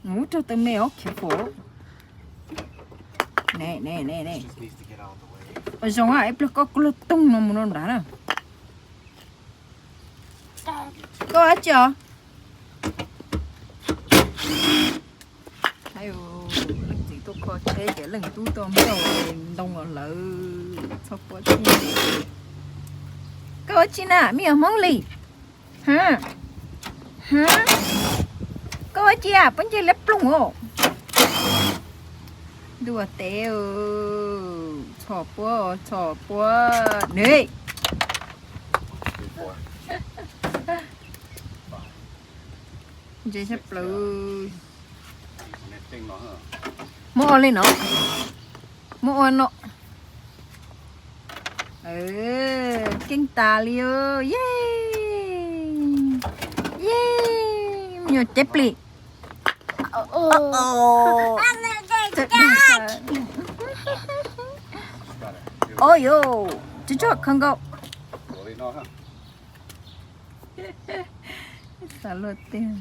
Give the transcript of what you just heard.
Mus rau tau me os, careful. Ne ne ne ne. Zoo, ib pliag koj kuj luag toog no mus rau nrad na. Koj dab tsi os? Leej txiv tuaj kho tsheb ces leej tub tuaj muab ntoo los lawm, txhob quab txij. Koj ua tsi na, me nyuam Hmoob Lis? Ha, ha, koj ua tsi, pob ntseg liab ploog os? Ntuj ua teb, txhom puab, txhom puab ne. Ntse sab plaws. Muab ua li no, muab ua no. Keej tas li, ye, ye, me nyuam cev plis. Ua yuav tsis tshua khav nkaus. Xav luag tiag.